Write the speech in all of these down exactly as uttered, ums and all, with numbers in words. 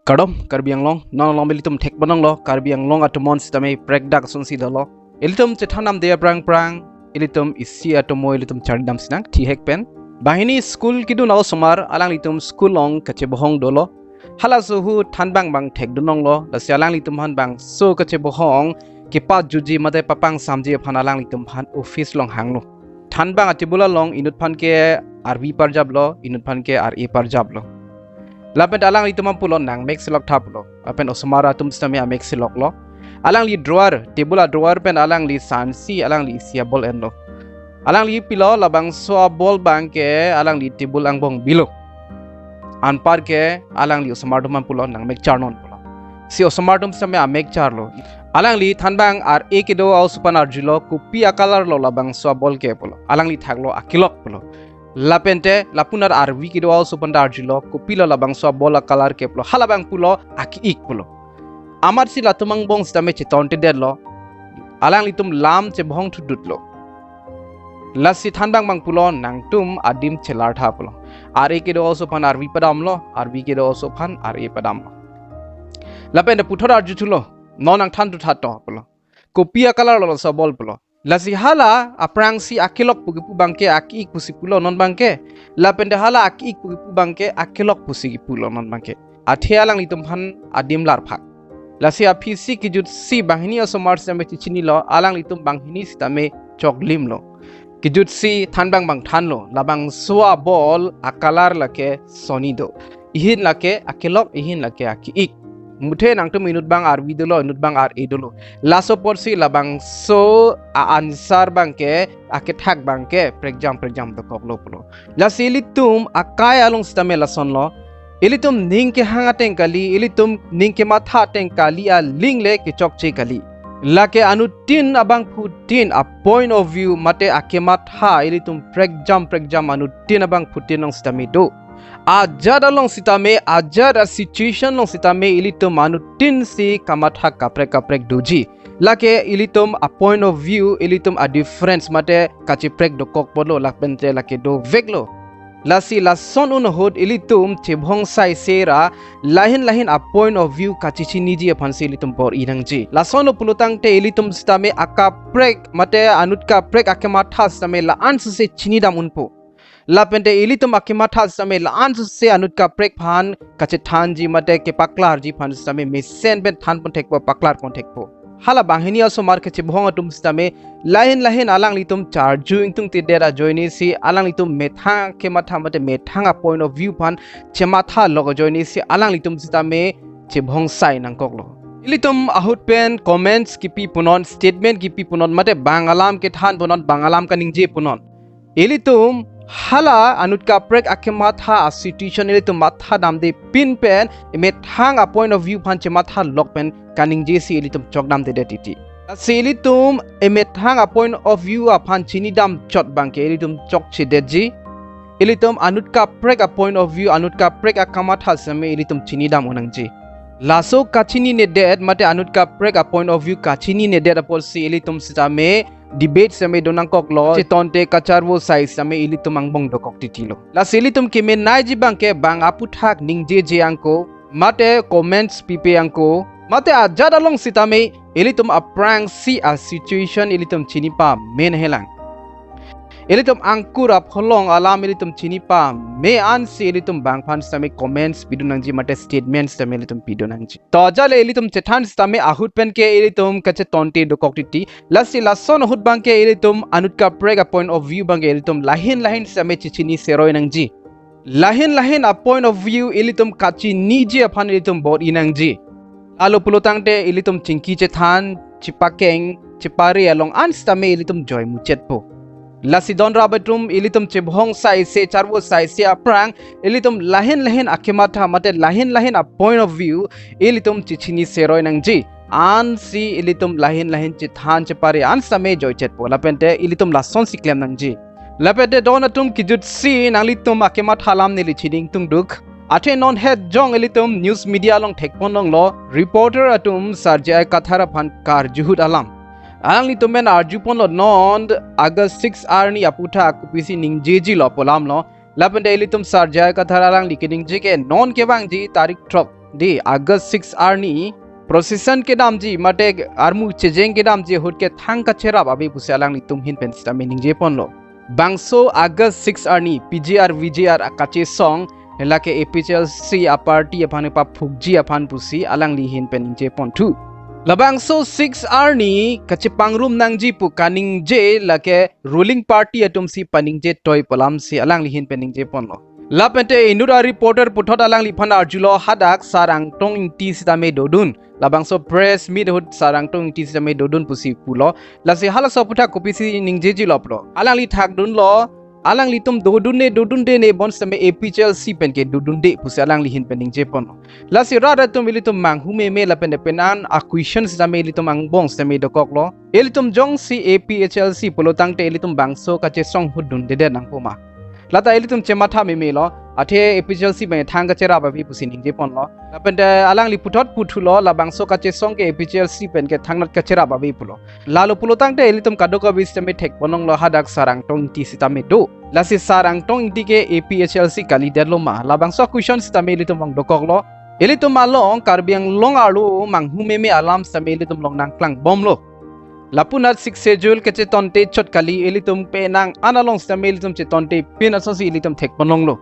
Kardom Karbi Anglong, non along ilitum thekponlonglo, Karbi Anglong atum an sitame prekdak ason si dolo. Ilitum chethan damde aphrang phrang, ilitum isi atomo ilitum charli dam sinang thihek pen. Banghini school kedun a-osomar, alanglitum school along kachebohong dolo. Halaso ahut thanbang bang thekdunlonglo, lasi alanglitum aphan bangso kachebohong kepajutji mate papangsamji aphan alanglitum aphan office along hanglo. Thanbang a-table along inut aphan ke arvi parjaplo, inut aphan ke ar-e parjaplo. Lapen alanglitum aphan pulo nang mek selok tha pulo. Lapen osomar atum sitame amek seloklo. Alangli drawer, table a-drawer pen alangli sansi alangli isi a-ball enlo. Alangli pilo labangso a-ball bang ke alangli table angbong bilo. Anpar ke alangli osomar atum aphan pulo nang mek charnon pulo. Si osomar atum sitame amek charlo. Alangli thanbang ar-e kedo a-oso aphan arjulo kopi a-color lo labangso a-ball ke pulo. Alangli thaklo akelok pulo. Lapente lapunar arvi kedo a-oso aphan ta arjulo kopilo labangso a-ball a-color ke pulo. Halabang pulo ake-ik pulo. Amatsi latum angbong sitame chetontedetlo. Alanglitum lam chebohong thudutlo. Lasi thanbang bang pulo nangtum adim chelar tha pulo. Ar-e kedo a-oso aphan arvi padamlo, arvi kedo a-oso aphan ar-e padamlo. Lapente puthot arjuthulo, non nang thanthu thato pulo. Kopi a-color lo laso a-ball pulo. Lasi hala aphrangsi akelok pu kepu bang ke ake-ik pusi pulo non bang ke. Lapente hala ake-ik pu kepu bang ke akelok pusi kipulo non bang ke. Athe alanglitum aphan adim larphak. Lasi aphisi kejutsi banghini a-osomar sitame chechinilo, alanglitum banghini sitame choklimlo. Kejutsi thanbang bang thanlo, labangso a-ball a-color lake sonni do. Ihin lake akelok, ihin lake ake-ik. Muthe nangtum inut bang arvi dolo, inut bang ar-e dolo. Laso apotsi labangso a-answer bang ke, akethak bang ke prekjam prekjam dokoklo pulo. Lasi ilitum akai along sitame lasonlo. Ilitum ning kehang ateng kali, ilitum ning kematha ateng kali, aling le kechokche kali. Lake anuttin abangphutin a-point of view mate akematha ilitum prekjam prekjam anuttin abangphutin along sitame do. Ajat along sitame, ajat a-situation along sitame ilitum anuttin si kamatha kaprek kaprek doji. Lake ilitum a-point of view, ilitum a-difference mate kacheprek dokok pulo, lapente lake doveklo. Lasi lason un ahut ilitum chebohong sai sera lahin lahin a-point of view kachechiniji aphansi ilitum bor-i nangji. Lasonlo pulotangte ilitum sitame akaprek mate anut kaprek akematha sitame la-an suse chinidam unpo. Lapente ilitum akematha sitame la-an suse anut kaprek aphan kachethanji mate kepaklarji aphan sitame mesen pen thanpon thekpo, paklarpon thekpo. Hala banghini a-osomar kachebohong atum sitame lahin lahin alanglitum charju ingtungtedet ajoine si alanglitum methang kematha mate methang a-point of view aphan chematha lok ajoine si alanglitum sitame chebohong sai nangkoklo. Ilitum ahut pen comments kipi punon, statement kipi punon, mate bang alam kethan punon, bang alam kaningje punon. Ilitum hala anut kaprek akematha a-situation ilitum matha damde pin pen emethang a-point of view aphan chematha lok pen kaningjesi ilitum chokdamdedet titi. Lasi ilitum emethang a-point of view aphan chinidam chot bang ke ilitum chokchedetji. Ilitum anut kaprek a-point of view, anut kaprek akamatha sitame ilitum chinidam un nangji. Laso kachininedet mate anut kaprek a-point of view kachininedet apotsi ilitum sitame debate sitame do nangkoklo, chetonte kacharvo sai sitame ilitum angbong dokok titilo. Lasi ilitum kemenaiji bang ke bang aputhak ningjeje angko, mate comments pipe angko, mate ajat along sitame ilitum aphrangsi a-situation ilitum chini pame nangjilang. Ilitum angkur apholong alam ilitum chini pame ansi ilitum bang aphan sitame comments pidun nangji mate statements sitame ilitum pidun nangji. To ajat le ilitum chethan sitame ahut pen ke ilitum kachetonte dokok titi. Lasi lason ahut bang ke ilitum anut kaprek a-point of view bang ke ilitum lahin lahin sitame chechini seroi nangji. Lahin lahin a-point of view ilitum kachiniji aphan ilitum bor-i nangji. Lalo pulotangte ilitum chingki chethan, chepakeng, chepare along an sitame ilitum joi muchetpo. Lasi don rap atum ilitum chebohong sai se, charvo sai se aphrang ilitum lahin lahin akematha mate lahin lahin a-point of view ilitum chechini seroi nangji. Ansi ilitum lahin lahin chethan chepare an sitame joichetpo. Lapente ilitum lasonsi klem nangji. Lapente don atum kejutsi nanglitum akematha alam neli chini ingtungduk. Athe non het jong ilitum news media along thekponlonglo, reporter atum Sir J I Kathar aphan karju ahut alam. Alanglitum pen arjuponlo non August six arni aputhak kopisi ningjejilo pu alamlo. Lapente ilitum Sir J I Kathar alangli keningje ke non kevangji tarik throk di August six arni procession kedamji mate armu chejeng kedamji ahut ke thang kacherap ave pusi alanglitum ahin pen sitame ningje ponlo. Bangso August six arni P G R V G R akachesong lake A P H L C aparty aphan paphukji aphan pusi alangli ahin pen ningje ponthu. Labangso six arni kachepangrum nangji pu kaningje lake ruling party atum si paningje toi pu alam si alangli ahin pen ningje ponlo. Lapente inut a-reporter puthot alangliphan arjulo hadak Sar Angtong Ingti sitame dodun. Labangso press meet ahut Sar Angtong Ingti sitame dodun pusi pulo. Lasi halaso aphuthak kopisi ningjejiloplo. Alangli thakdunlo. Alanglitum dodunde dodunde ne bonsitame A P H L C pen ke dodunde pusi alangli ahin pen ningje ponlo. Lasi rat atum ilitum manghu meme lapente penang a-question sitame ilitum angbong sitame dokoklo. Ilitum jongsi A P H L C pulo tangte ilitum bangso kachesong ahut dundedet nangpo ma. Lata ilitum chematha memelo, athe A P H L C pen thang kacherap ave pusi ningje ponlo. Lapente alangli puthot puthulo, labangso kachesong ke A P H L C pen ke thangnat kacherap ave pulo. Lalo pulo tangte ilitum kadokave sitame thek ponlonglo hadak Sar Angtong Ingti sitame do. Lasi Sar Angtong Ingti ke A P H L C kalidetlo ma. Labangso a-question sitame ilitum vang dokoklo. Ilitum along Karbi Anglong arlo manghu meme alam sitame ilitum along nangklangbomlo. Lapunat Sixth Schedule kachetonte chot kali, ilitum penang an along sitame ilitum chetonte pin asonsi ilitum thek ponlonglo.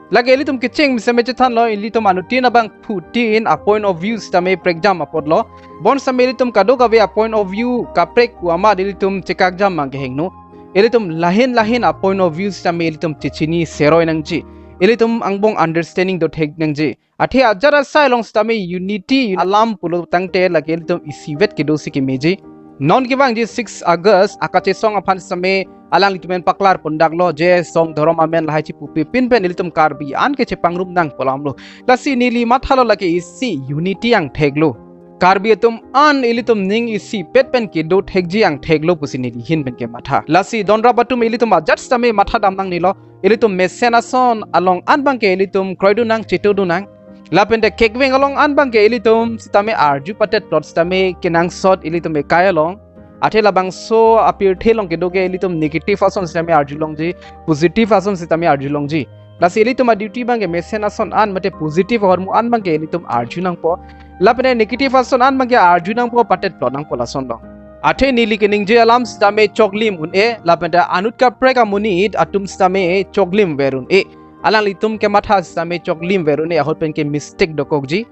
Lake ilitum kecheng sitame chethanlo, ilitum anuttin abangphutin a-point of view sitame prekjam apotlo. Bonsitame ilitum kadokave a-point of view kaprek pu amat ilitum chekakjam mang kehingno. Ilitum lahin lahin a-point of view sitame ilitum chechini seroi nangji. Ilitum angbong understanding do thek nangji. Athe ajat asai along sitame unity alam pulo tangte lake ilitum isivet kedo si kemeji. Non kevangji six August akachesong aphan sitame alanglitum pen paklar pondaklo je song dhorom amen lahai chipupe pin pen ilitum Karbi an ke chepangrum nang pu alamlo. Lasi neli mathalo lake isi unity angtheklo. Karbi atum an ilitum ning isipet pen kedo thekji angtheklo pusi neli ahin pen kematha. Lasi donrap atum ilitum ajat sitame matha dam nangnelo. Ilitum mesen ason along an abangke ilitum kroidun nang, chetodun nang. Lapente kekveng along an abangke ilitum sitame arju patet plot sitame kenangsot ilitum ekai along. Athe labangso apirthe along kedo ke ilitum negative ason sitame arjulongji, positive ason sitame arjulongji. Lasi ilitum a-duty abangke mesen ason an mate positive ahormu an abangke ilitum arju nangpo. Lapente negative ason an abangke arju nangpo, patet plot nangpo lason along. Athe neli keningje alam sitame choklim un-e, lapente anut kaprek amonit atum sitame choklim ver un-e. Alanglitum kematha sitame choklim ver un-e, ahut pen ke mistake dokokji.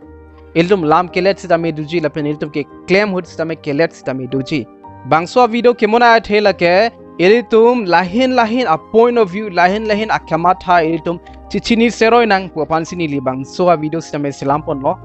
Ilitum lam kelet sitame doji, lapen ilitum keklem ahut sitame kelet sitame doji. Bangso a-video kemona athe lake, ilitum lahin lahin a-point of view, lahin lahin akematha ilitum chechini seroi nang pu aphansi neli bangso a-video sitame selam ponlo.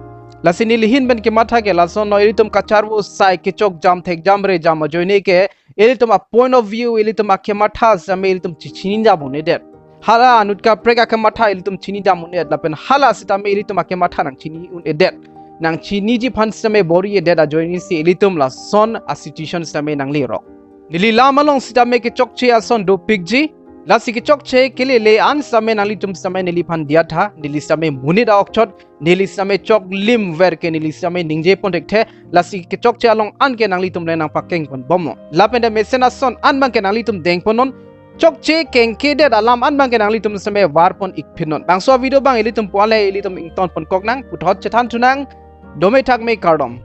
Lasi neli ahin pen kematha ke lasonlo, ilitum kacharvo sai kechok jam thek jam re jam ajoine ke, ilitum a-point of view, ilitum akematha sitame ilitum chechini jam un-edet. Hala anut kaprek akematha ilitum chini jam un-edet, lapen hala sitame ilitum akematha nangchini un-edet. Nangchiniji aphan sitame bor-i-edet ajoine si ilitum lason a-situation sitame nanglerok. Neli lam along sitame kechokche ason dopikji. Lasi kechokche kelele an sitame nanglitum sitame neliphan diya tha, neli sitame monit a-okchot, neli sitame choklim ver ke neli sitame ningje pon thekthe, lasi kechokche along an ke nanglitum le nangpakeng ponbomnon. Lapente mesen ason an abangke nanglitum deng ponnon, chokche kengkedet alam an abangke nanglitum sitame var pon-ik pinnon. Bangso a-video abang ilitum puale ilitum ington ponkok nang, puthot chethan thunang, dome thakme kardom.